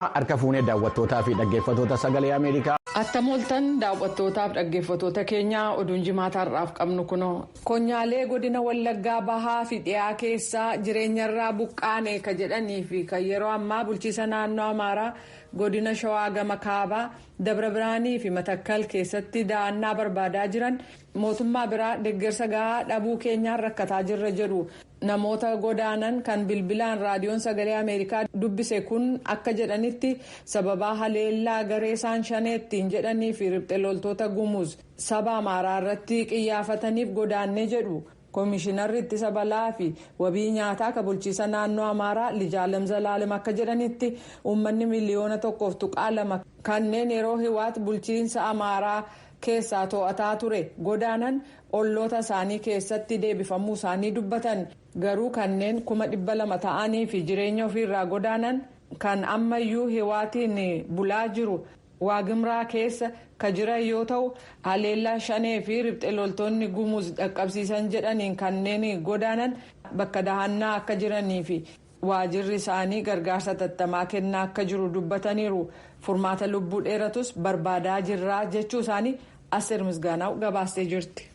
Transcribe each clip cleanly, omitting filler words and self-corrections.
Harka fuunee daawwattootaa fi dhaggeeffattoota Sagalee Ameerikaa. Attam ooltan, daawwattootaaf dhaggeeffattoota keenyaa. Oduun Jimaata har'aaf qabnu kunoo. Konyaalee godina Wallaggaa Bahaa fi Dhiyaa keessaa jireenyarraa buqqaane ka jedhanii fi kan yeroo ammaa bulchiisa naannoo Amaaraa godina Shawaa gama Kaabaa, Dabra Biraanii fi Matakkal keessatti da'annaa barbaadaa jiran mootummaa biraa deeggarsa gahaa dhabuu keenyaan rakkataa jirra jedhu. Namoota godaanan kan bilbilaan Raadiyoon Sagalee Ameerikaa dubbise kun akka jedhanitti, sababaa haleellaa garee isaan Shaneettiin jedhanii fi riphxe loltoota Gumuz saba Amaaraa irratti qiyyaafataniif godaannee jedhu. Koomishinarri ittisa balaa fi wabii nyaataa ka bulchiisa naannoo Amaaraa Lijaalam Zalaalam akka jedhanitti, uummanni 1.2 miliyoona kanneen yeroo Hiwaat bulchiinsa Amaaraa keessaa to'ataa ture godaanan olloota isaanii keessatti deebifamuu isaanii dubbatan. Garuu kanneen 200,000 ta'anii fi jireenya ofiirraa godaanan kan ammayyuu Hiwaatiin bulaa jiru Waagimraa keessa ka jiran yoo ta'u, haleellaa Shanee fi riphxe loltoonni Gumuz dhaqqabsiisan jedhaniin kanneen godaanan bakka dahannaa akka jiranii fi waajirri isaanii gargaarsa tattamaa kennaa akka jiru dubbataniiru. Furmaata lubbuu dheeratus barbaadaa jirraa jechuu isaanii Asteer Misgaanaaw gabaastee jirti.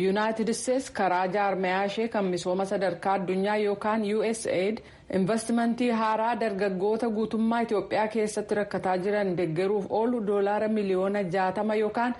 Yuunaayitid Isteets karaa jaarmayaa ishee kan misooma sadarkaa addunyaa yookaan USAID investimentii haaraa dargaggoota guutummaa Itoophiyaa keessatti rakkataa jiran deeggaruuf oolu doolaara 60 miliyoona yookaan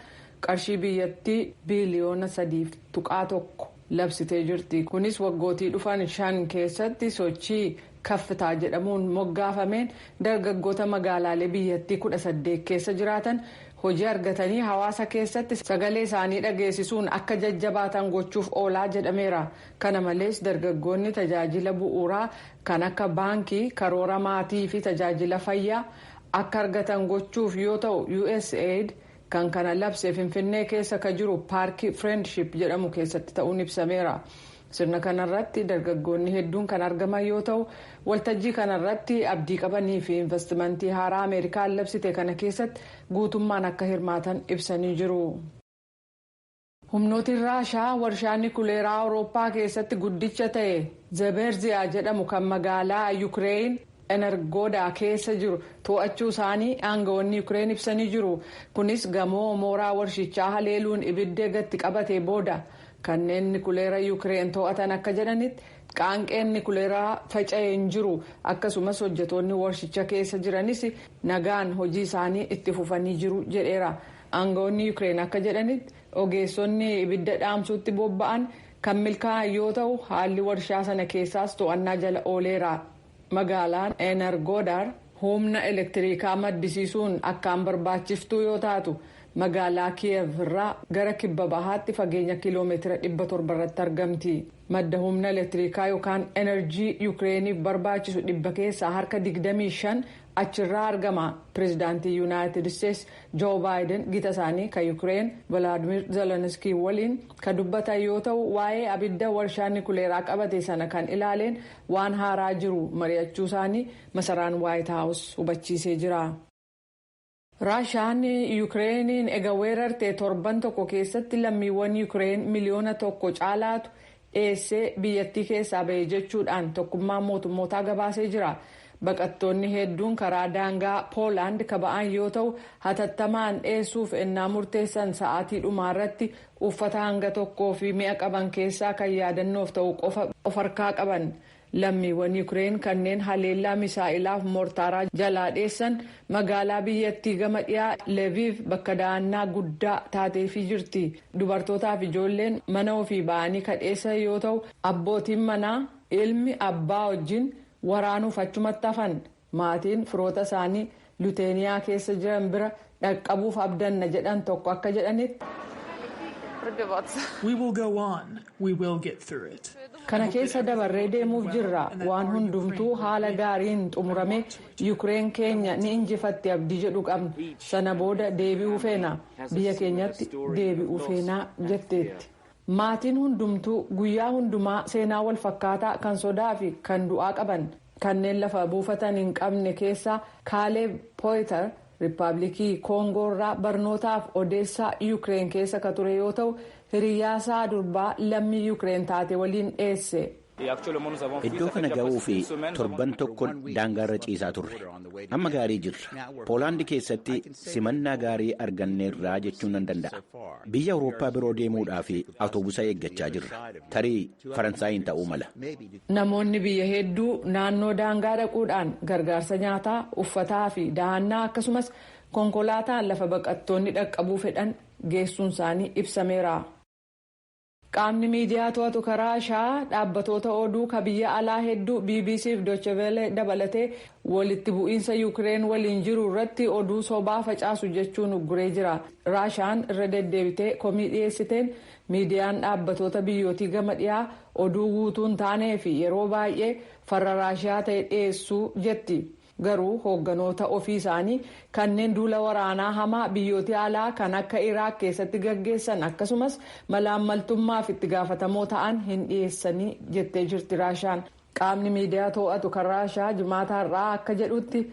qarshii biyyattii biliyoona 3.1 labsitee jirti. Kunis waggootii dhufan 5 keessatti sochii Kaffitaa jedhamuun moggaafameen dargaggoota magaalaalee biyyattii 18 keessa jiraatan hojii argatanii hawaasa keessatti sagalee isaanii dhageessisuun akka jajjabaatan gochuuf oolaa jedhameera. Kana malees, dargaggoonni tajaajila bu'uuraa kan akka baankii, karoora maatii fi tajaajila fayyaa akka argatan gochuuf yoo ta'u, USAID kan kana labse Finfinnee keessa ka jiru Paarkii Friendship jedhamu keessatti ta'uun ibsameera. Sirna kanarratti dargaggoonni hedduun kan argaman yoo ta'u, waltajjii kanarratti abdii qabanii fi investimentii haaraa Ameerikaan labsite kana keessatti guutummaan akka hirmaatan ibsanii jiru. Humnootiin Raashaa warshaa nikuleeraa Awurooppaa keessatti guddicha ta'e Zaberziyaa jedhamu kan magaalaa Yukireen Energodaa keessa jiru to'achuu isaanii aangawoonni Yukireen ibsanii jiru. Kunis gamoo mooraa warshichaa haleeluun ibidda gatti qabate booda. Kanneen nikuleera Yukireen to'atan akka jedhanitti, qaanqeen nikuleeraa faca'ee hin jiru. Akkasumas hojjetoonni warshicha keessa jiranis nagaan hojii isaanii itti fufanii jiru jedheera. Aangawoonni Yukireen akka jedhanitti, ogeessonni ibidda dhaamsuutti bobba'an kan milkaa'an yoo ta'u, haalli warshaa sana keessaas to'annaa jala ooleera. Magaalaan Energodar humna elektirikaa maddisiisuun akkaan barbaachiftuu yoo taatu, magaalaa Kiyev irraa gara kibba bahaatti fageenya kiiloomeetira 700 irratti argamti. Madda humna elektirikaa yookaan enerjii Yukireeniif barbaachisu dhibba keessaa harka 25 achirraa argama. Pireezidaantii Yuunaayitid Isteets Joo Baayiden gita isaanii kan Yukireen Vilaadimir Zelenskii waliin kan dubbatan yoo ta'u, waa'ee abidda warshaa nikuleeraa qabate sana kan ilaaleen waan haaraa jiru mari'achuu isaanii masaraan Waayit Haawus hubachiisee jira. Raashaan Yukireeniin ega weerarte torban tokko keessatti lammiiwwan Yukireen 1 miliyoona caalaatu dheessee biyyattii keessaa ba'e jechuudhaan Tokkummaan Mootummootaa gabaasee jira. Baqattoonni hedduun karaa daangaa Poolaand ka ba'an yoo ta'u, hatattamaan dheessuuf ennaa murteessan sa'aatii dhumaarratti uffata hanga tokkoo fi mi'a qaban keessaa kan yaadannoof ta'u qofa of harkaa qaban. Lammiiwwan Yukireen kanneen haleellaa misaa'ilaaf moortaaraa jalaa dheessan magaalaa biyyattii gama dhiyaa Leviif bakka da'annaa guddaa taateefii jirti. Dubartootaaf ijoolleen mana ofii ba'anii kadheessan yoo ta'u, abbootiin manaa ilmi abbaa wajjin waraanuuf achumatti hafan. Maatiin firoota isaanii Luteeniyaa keessa jiran bira dhaqqabuuf abdanna jedhan tokko akka jedhanitti. We will go on. We will get through it. Kana keessa dabarree deemuuf jirra. Waan hundumtuu haala gaariin xumurame, Yukireen keenya ni injifatti abdii jedhu qabna. Sana booda deebi'uu feena, biyya keenyatti deebi'uu feenaa jetteetti. Maatiin hundumtuu guyyaa hundumaa seenaa wal fakkaataa kan sodaa fi kan du'aa qaban. Kanneen lafa buufatan hin qabne keessaa Kaaleeb Pooyitar Riippaabilikii Koongoo irraa barnootaaf Odeessaa, Yukireen keessa ka ture yoo ta'u, hiriyyaasaa durbaa lammii Yukireen taate waliin dheesse. Iddoo kana ga'uu fi torban tokko daangaarra ciisaa turre. Amma gaarii jirra. Poolaandi keessatti simannaa gaarii arganneerraa jechuun nan danda'a. Biyya Awurooppaa biroo deemuudhaaf awutoobisa eeggachaa jirra. Tarii Faransaayiin ta'uu mala. Namoonni biyya hedduu naannoo daangaa dhaquudhaan gargaarsa nyaataa, uffataa fi dahannaa akkasumas konkolaataan lafa baqattoonni dhaqqabuu fedhan geessuun isaanii ibsameera. Qaamni miidiyaa to'atu karaa Raashaa dhaabbatoota oduu ka biyya alaa hedduu BBC fi Deutsche Welle dabalatee walitti bu'iinsa Yuukireen waliin jiru irratti oduu sobaa facaasu jechuun ugguree jira. Raashaan irra deddeebitee komii dhiyeessiteen miidiyaan dhaabbatoota biyyootii gama dhiyaa oduu guutuu hin taanee fi yeroo baay'ee farra Raashaa ta'e dhiyeessuu jetti. Garuu hoogganoota ofii isaanii kanneen duula waraanaa hamaa biyyoota alaa kan akka Iraaq keessatti gaggeessan akkasumas malaammaltummaaf itti gaafatamoo ta'an hin dhiyeessanii jettee jirti Raashaan. Qaamni miidiyaa to'atu kan Raashaa jimaata har'aa akka jedhutti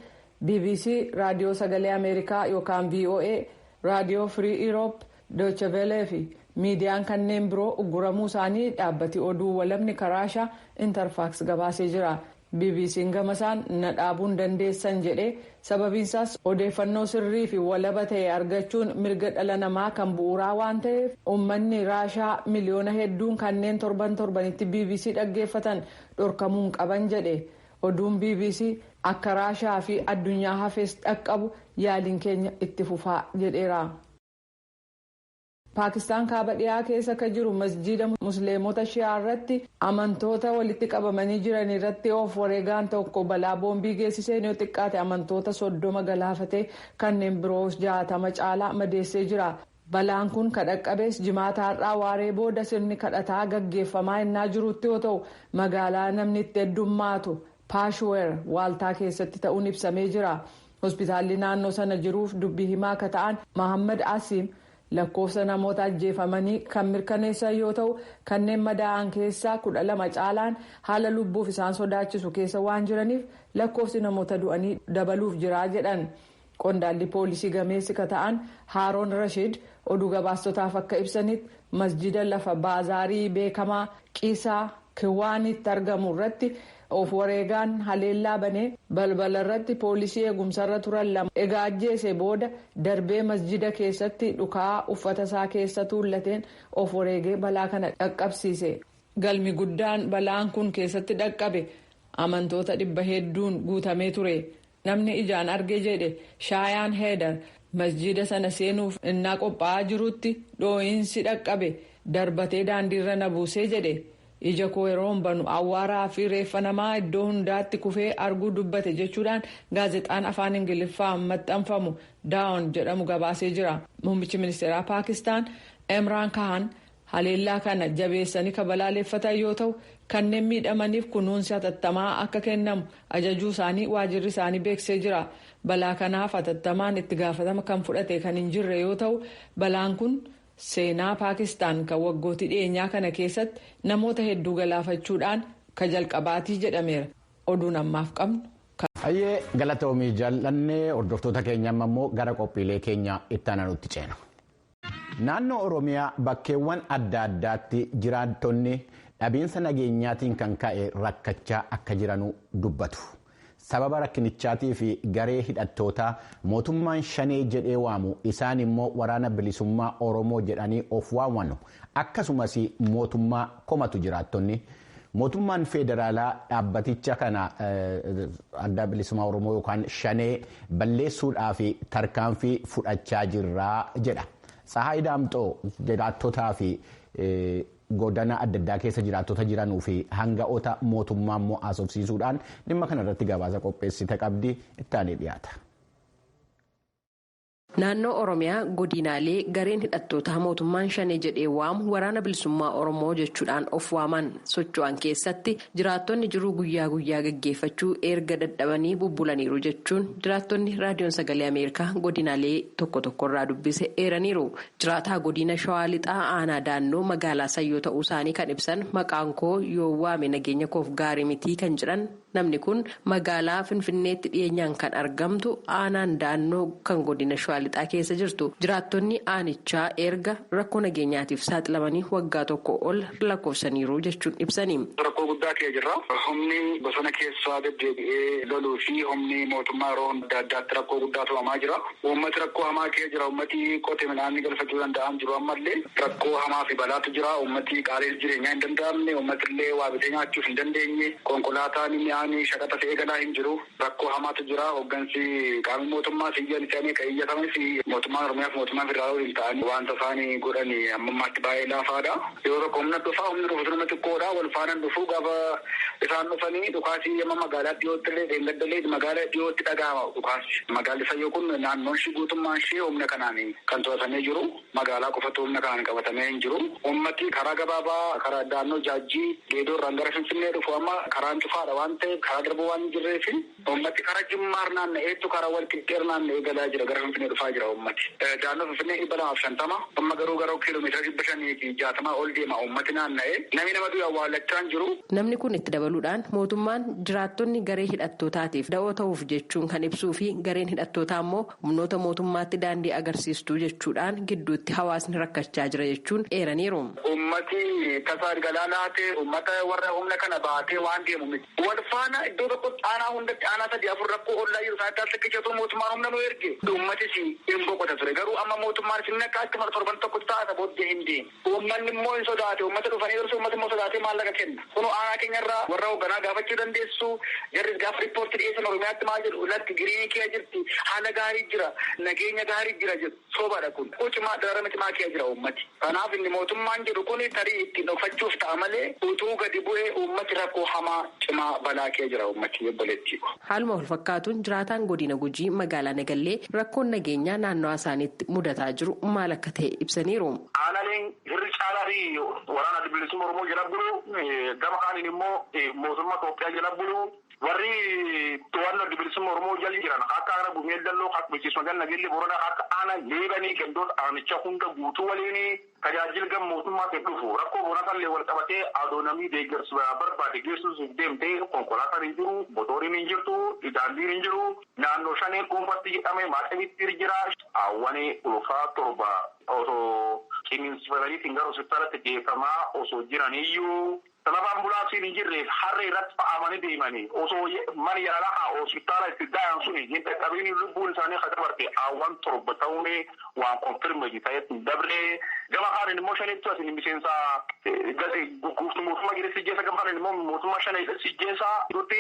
BBC, Raadiyoo Sagalee Ameerikaa yookaan VOA, Raadiyoo Firii Europe, Deutsche Welle fi miidiyaan kanneen biroo ugguramuu isaanii dhaabbati oduu walabni kan Raashaa Interfax gabaasee jira. BBC'n gamasaan na dhaabuun dandeessan jedhee sababiinsaas odeeffannoo sirrii fi walaba ta'e argachuun mirga dhala namaa kan bu'uuraa waan ta'eef uummanni Raashaa miliyoona hedduun kanneen torban torbanitti BBC dhaggeeffatan dhorkamuun qaban jedhe. Oduun BBC akka Raashaa fi addunyaa hafees dhaqqabu yaaliin keenya itti fufaa jedheera. Paakistaan kaaba dhiyaa keessa kan jiru masjiida musliimota shi'aa irratti amantoota walitti qabamanii jiran irratti of wareegaan tokko balaa boombii geessiseen yoo xiqqaate amantoota 30 galaafatee kanneen biroo 60 caalaa madeessee jira. Balaan kun kan dhaqqabees jimaata har'aa waaree booda sirni kadhataa gaggeeffamaa innaa jirutti yoo ta'u magaalaa namni itti heddummaatu Paashweer waaltaa keessatti ta'uun ibsamee jira. Hospitaalli naannoo sana jiruuf dubbii himaa akka ta'an Mohammad Asiim. Lakkoofsa namoota ajjeefamanii kan mirkaneessan yoo ta'u kanneen madaa'an keessaa 12 caalaan haala lubbuuf isaan sodaachisu keessa waan jiraniif lakkoofsi namoota du'anii dabaluuf jira jedhan. Qondaalli poolisii gameessi ka ta'an Haaroon Rashiid oduu gabaastotaaf akka ibsanitti masjida lafa baazaarii beekamaa Qiisaa Kiwaanitti argamu irratti of wareegaan haleellaa banee balbala irratti poolisii eegumsarra turan lama egaa ajjeese booda darbee masjida keessatti dhukaa uffata isaa keessa tuullateen of wareegee balaa kana dhaqqabsiise. Galmi guddaan balaan kun keessatti dhaqqabe amantoota 100 hedduun guutamee ture. Namni ijaan arge jedhe Shaayaan Heedar masjida sana seenuuf innaa qophaa'aa jirutti dhoo'insi dhaqqabe darbatee daandiirra na buusee jedhe. Ija koo yeroo banu awwaaraa fi reeffa namaa iddoo hundaatti kufee arguu dubbate jechuudhaan gaazexaan afaan Ingiliffaa maxxanfamu Daawon jedhamu gabaasee jira. Muummichi ministeeraa Paakistaan Imraan Kahan haleellaa kana jabeessanii kabalaaleffatan yoo ta'u kanneen miidhamaniif kunuunsi hatattamaa akka kennamu ajajuu isaanii waajirri isaanii beeksisee jira. Balaa kanaaf hatattamaan itti gaafatama kan fudhate kan hin jirre yoo ta'u balaan kun. Seenaa Paakistaan kan waggootii dhiyeenyaa kana keessatti namoota hedduu galaafachuudhaan ka jalqabaatii jedhameera. Oduun ammaaf qabnu. Hayyee galatoomii jaallannee hordoftoota keenya amma immoo gara qophiilee keenya itti aanutti ceena. Naannoo Oromiyaa bakkeewwan adda addaatti jiraattonni dhabiinsa nageenyaatiin kan ka'e rakkachaa akka jiranu dubbatu. Sababa rakkinichaatii fi garee hidhattootaa mootummaan shanee jedhee waamu isaan immoo waraana bilisummaa Oromoo jedhanii of waamanu akkasumas mootummaa komatu jiraattonni. Mootummaan federaalaa dhaabbaticha kana adda bilisummaa Oromoo yookaan shanee balleessuudhaaf tarkaanfii fudhachaa jirraa jedha. Tsahaay Daamxoo jiraattotaa fi godana adda addaa keessa jiraattota jiranuu fi hanga'oota mootummaa immoo haasofsiisuudhaan dhimma kanarratti gabaasa qopheessite qabdi itti aanee dhiyaata. Naannoo Oromiyaa godinaalee gareen hidhattootaa mootummaan shanee jedhee waamu waraana bilisummaa Oromoo jechuudhaan of waaman socho'an keessatti jiraattonni jiruu guyyaa guyyaa gaggeeffachuu erga dadhabanii bubbulaniiru jechuun jiraattonni raadiyoon sagalee Ameerikaa godinaalee tokko tokkorraa dubbise eeraniiru. Jiraataa godina Shawaa Lixaa aanaa daannoo magaalaa Sayyoo ta'uu isaanii kan ibsan maqaan koo yoo waame nageenya koof gaarii mitii kan jedhan Namni kun magaalaa Finfinneetti dhiyeenyaan kan argamtu aanaan Daannoo kan godina Shawaa Lixaa keessa jirtu. Jiraattonni aanichaa erga rakkoo nageenyaatiif saaxilamanii waggaa tokko ol lakkoofsaniiru jechuun ibsani. Rakkoo guddaa kee jirra. Humni bosona keessaa deddeebi'ee loluu fi humni mootummaa yeroo adda addaatti rakkoo guddaa to'amaa jira. Uummati rakkoo hamaa kee jira. Uummati qote midhaan galfachuu danda'an jiru ammallee rakkoo hamaa fi balaatu jira. Uummati qaala'insi jireenyaa hin danda'amne. Uummati illee waa bitee nyaachuuf hin dandeenye. Konkolaataan mi'aan shaqaxa fe'ee galaa hin jiru. Rakkoo hamaatu jira. Hooggansi qaamni mootummaa siyyan isaanii kan iyyatames mootummaan Oromiyaa fi mootummaan federaalaa waliin ta'anii wanta isaanii godhan ammammaatti baay'ee laafaadha. Yeroo tokko humna dhufaa humni dhufu sunuma xiqqoodha. Wal faana dhufu gaafa isaan dhufanii dhukaasii amma magaalaa dhiyootti illee deeggaddalee magaalaa dhiyootti dhaga'ama dhukaasi. Magaalli Fayyoo kun naannoon ishii guutummaan ishii humna kanaan kan to'atamee jiru. Magaalaa qofatu humna kanaan qabatamee hin jiru. Uummati karaa gabaabaa karaa Daannoo Jaajjii Geedoo irraan gara Finfinnee dhufu amma karaan cufaadha waan ta'eef karaa darbuu waan hin jirreef uummati karaa Jimmaar naanna'eetu karaa Walqixxeer naanna'ee galaa jira gara Finfinnee dhufaa jira uummati. Daannoo Finfinnee 250 amma garuu gara kiiloomeetira 560 ol deema uummati naanna'ee namni nama du'e awwaallachaa hin jiru. Namni kun itti dabaluudhaan mootummaan jiraattonni garee hidhattootaatiif da'oo ta'uuf jechuun kan ibsuu fi gareen hidhattootaa immoo humnoota mootummaatti daandii agarsiistuu jechuudhaan gidduutti hawaasni rakkachaa jira jechuun eeraniiru. Uummati tasaa galaa laatee uummata warra humna kana baatee waan deemu miti. Wal faana iddoo tokkotti aanaa hundatti aanaa 3 4 rakkoo ollaa jiru isaatti al tokkichatu mootummaan humna nu erge. Uummatis hin boqota ture garuu amma mootummaan isin akka achuma torban tokkotti ta'a booddee hin deemu. Uummanni immoo hin sodaate uummata dhufanii dursu uummati immoo sodaatee maallaqa kenna. Kun aanaa keenyarraa warra hoogganaa gaafachuu dandeessu jarris gaafa riippoortii dhiyeessan Oromiyaatti maal jedhu lakki giriinii kee jirti haala gaarii jira nageenya gaarii jira jedhu sobaadha kun. Cimaa dararama cimaa kee jira uummati. Kanaaf inni mootummaan jedhu kun tarii ittiin dhokfachuuf ta'a malee utuu gadi bu'ee uummati rakkoo hamaa cimaa balaa kee jira uummati obboleettii. Haaluma wal fakkaatuun jiraataan godina Gujii magaalaa Nagallee rakkoon nageenyaa naannawaa isaaniitti mudataa jiru maal akka ta'e ibsaniiru. Aanaaleen hirri caalaa fi waraana adda bilisummaa Oromoo jala bulu gama kaaniin immoo mootummaa Itoophiyaa jala bulu warri to'annoo adda bilisummaa Oromoo jala jiran akka aanaa Gumeel Dalloo akka bulchiinsa magaalaa Nagellee Booranaa akka aanaa Leebanii gandoota aanichaa hunda guutuu waliin tajaajila gama mootummaatiin dhufu rakkoo Booranaa wal qabatee adoonamii deeggarsu barbaade geessuuf deemtee konkolaataan hin jiru motoriin hin jirtu daandiin hin jiru naannoo shaneen dhuunfatti jedhamee maaqabitti jira hawwanii ulfaa 7 osoo ciniinsifataniitiin gara hospitaalatti geeffamaa osoo jiraniyyuu sababa ambulaansiin hin jirreef harree irratti fa'amanii deemanii osoo mana yaalaa hospitaala itti da'an sun hin dhaqqabiin lubbuun isaanii kan dabarte hawwan 7 ta'uun waan konfirmeeji ta'etti dabre gama kaaniin immoo shanitti asin miseensa guutuu mootummaa jedhee jeessa gama kaaniin immoo mootummaa shanii jeessa itti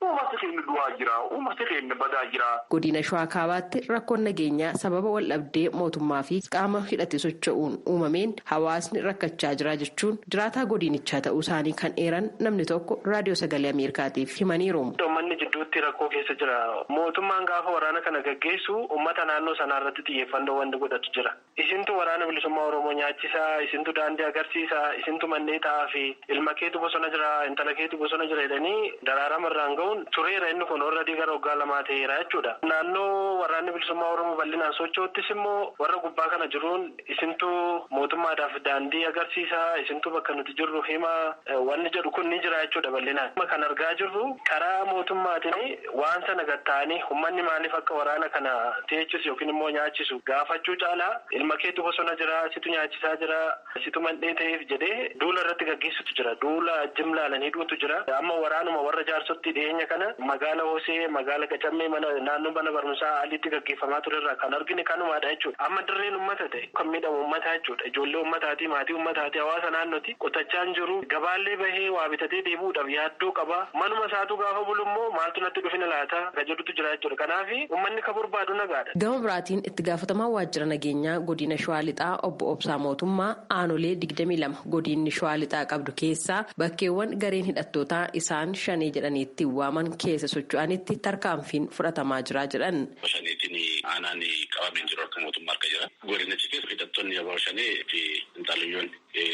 uummati keenya du'aa jira uummati keenya badaa jira. Godina Shawaa Kaabaatti rakkoon nageenyaa sababa wal dhabdee mootummaa fi qaama hidhate socho'uun uumameen hawaasni rakkachaa jira jechuun jiraataa godinichaa ta'uu isaanii kan eeran namni tokko raadiyoo sagalee Ameerikaatiif himaniiru. Uummanni jidduutti rakkoo keessa jira. Mootummaan gaafa waraana kana gaggeessu uummata naannoo sanaa irratti xiyyeeffannoo wanti godhatu jira. Isintu waraana bilisummaa Oromoo nyaachisaa, isintu daandii agarsiisaa, isintu mannee taa'aa fi ilma keetu bosona jira, intala keetu bosona jira jedhanii daraarama irraan ga'uun tureera inni kun horra gara waggaa 2 ta'eera jechuudha. Naannoo waraanni bilisummaa Oromoo bal'inaan socho'uttis immoo warra gubbaa kana jiruun isintu mootummaadhaaf daandii agarsiisaa, isintu bakka nuti jirru himaa wanni jedhu kun ni jira jechuudha bal'inaan. Kan argaa jirru karaa mootummaatiin waan sana gatta'anii uummanni maaliif akka waraana kana teechisu yookiin immoo nyaachisu gaafachuu caalaa ilma keetu bosona jira, situ nyaachisaa jira, situ mandhee ta'eef jedhee duula irratti gaggeessutu jira. Duula jimlaalan hidhuutu jira. Amma waraanuma warra jaarsotti dhiyeenya kana magaala Hosee, magaala Qacammee mana naannoo mana barumsaa aliitti gaggeeffamaa turerraa kan argine kanumaadha jechuudha. Amma dirreen uummata ta'e kan miidhamu uummata jechuudha. Ijoollee uummataati, maatii uummataati, hawaasa naannooti qotachaa hin jiru. Gabaallee bahee waa bitatee deebi'uudhaaf yaaddoo qaba. Manuma isaatu gaafa bulu immoo maaltu natti dhufina laata ka jedhutu jira jechuudha. Kanaaf uummanni ka barbaadu nagaadha. Gama biraatiin itti gaafatamaa waajjira nageenyaa godina Shawaa Lixaa obbo Obsaa Mootummaa aanolee 22 godinni Shawaa Lixaa qabdu keessaa bakkeewwan gareen hidhattootaa isaan shanee jedhaniitti waaman keessa socho'anitti tarkaanfiin fudhatamaa jira jedhan. Shaneetiin aanaan qabamee jiru akka mootummaa harka jira. Godinichi keessa hidhattoonni abaa shanee fi intaliyyoon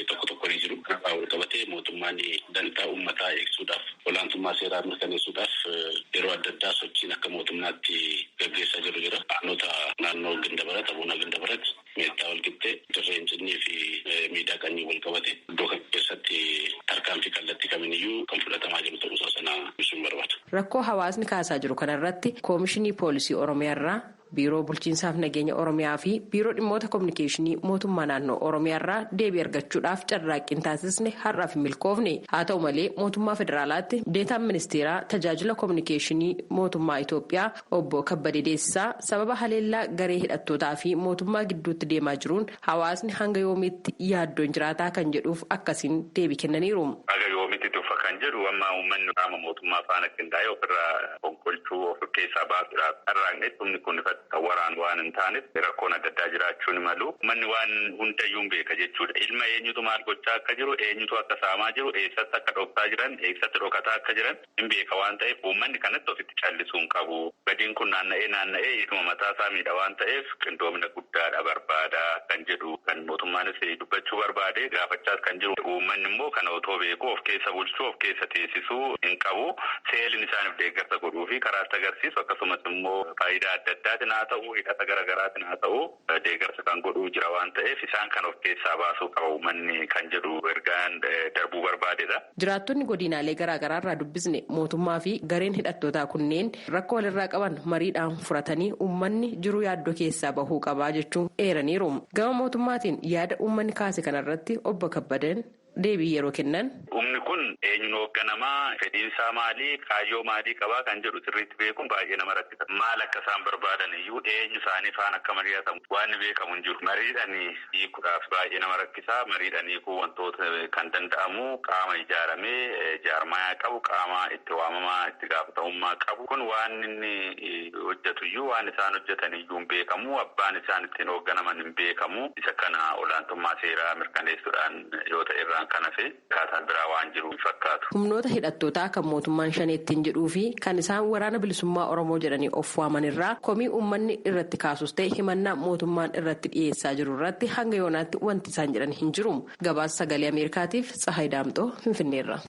tokko tokko ni jiru. Kanaaf wal qabatee mootummaan dantaa uummataa eegsuudhaaf olaantummaa seeraa mirkaneessuudhaaf yeroo adda addaa sochiin akka mootummaatti gaggeessaa jiru jira. Aanota naannoo Gindabarat, Abuunaa Gindabarat, Meettaa Walqixxee, Dirree Incinnii fi Miidaa Qanyii wal qabate iddoo kana keessatti tarkaanfii kallattii kamiiniyyuu kan fudhatamaa jiru ta'uusaa sana ibsuun barbaada. Rakkoo hawaasni kaasaa jiru kanarratti Koomishinii Poolisii Oromiyaarraa, Biiroo Bulchiinsaaf Nageenya Oromiyaa fi Biiroo Dhimmoota Kominikeeshinii Mootummaa Naannoo Oromiyaarraa deebii argachuudhaaf carraaqqiin taasisne har'aaf hin milkoofne. Haa ta'u malee, mootummaa federaalaatti deetaan ministeeraa tajaajila kominikeeshinii mootummaa Itoophiyaa obbo Kabbadee Deessisaa sababa haleellaa garee hidhattootaa fi mootummaa gidduutti deemaa jiruun hawaasni hanga yoomiitti yaaddoon jiraataa kan jedhuuf akkasiin deebii kennaniiru. Haga yoomiitti tufa kan jedhu, amma uummanni qaama mootummaa faana qindaa'ee ofirraa fonqolchuu, of keessaa baasuudhaaf carraaqnetti, humni kun kan waraanu waan hin taaneef rakkoon adda addaa jiraachuu ni malu. Uummanni waan hundayyuu hin beeka jechuudha. Ilma eenyutu maal gochaa akka jiru, eenyutu akka saamaa jiru, eessatti akka dhoksaa jiran, eessatti dhokataa akka jiran hin beeka waan ta'eef, uummanni kanatti ofitti callisuu hin qabu. Badiin kun naanna'ee naanna'ee isuma mataa isaa miidha waan ta'eef, qindoomina guddaadha barbaada kan jedhu kan mootummaanis dubbachuu barbaade, gaafachaas kan jiru. Uummanni immoo kana otoo beeku of keessa bulchuu, of keessa teessisuu hin qabu. Seeliin isaaniif deeggarsa godhuu fi karaatti agarsiisu, akkasumas immoo faayidaa adda addaatiin haa ta'u, hidhata garaagaraatiin haa ta'u, deeggarsa kan godhuu jira waan ta'eef, isaan kan of keessaa baasuu qaba uummanni kan jedhu ergaan darbuu barbaadedha. Jiraattonni godinaalee garaagaraa irraa dubbisne mootummaa fi gareen hidhattootaa kunneen rakkoo walirraa qaban mariidhaan furatanii uummanni jiruu yaaddoo keessaa bahuu qabaa jechuun eeraniiru. Gama mootummaatiin yaada uummanni kaase kanarratti obbo Kabbadeen deebii yeroo kennan. Humni kun eenyuun hoogganamaa, fedhiinsaa maalii, kaayyoo maalii qabaa kan jedhu sirriitti beekuun baay'ee nama rakkisa. Maal akka isaan barbaadan iyyuu, eenyu isaanii faana akka mari'atamu waan beekamu hin jiru. Mariidhaan hiikuudhaaf baay'ee nama rakkisaa. Mariidhaan hiikuu wantoota kan danda'amu qaama ijaaramee jaarmayaa qabu, qaama itti waamamaa itti gaafatamummaa qabu. Kun waan inni hojjetu iyyuu, waan isaan hojjetan iyyuu hin beekamu. Abbaan isaan ittiin hoogganaman hin beekamu. Isa kana olaantummaa seeraa mirkaneessuudhaan yoo ta'e irraan kan hafe akkaataan biraa waan jiru hin fakkaatu. Humnoota hidhattootaa kan mootummaan shaneettiin jedhuu fi kan isaan Waraana Bilisummaa Oromoo jedhanii of waaman irraa komii uummanni irratti kaasus ta'e, himannaa mootummaan irratti dhiyeessaa jiru irratti hanga yoonaatti wanti isaan jedhan hin jiru. Gabaasa Sagalee Ameerikaatiif Tsahaay Daamxoo, Finfinneerra.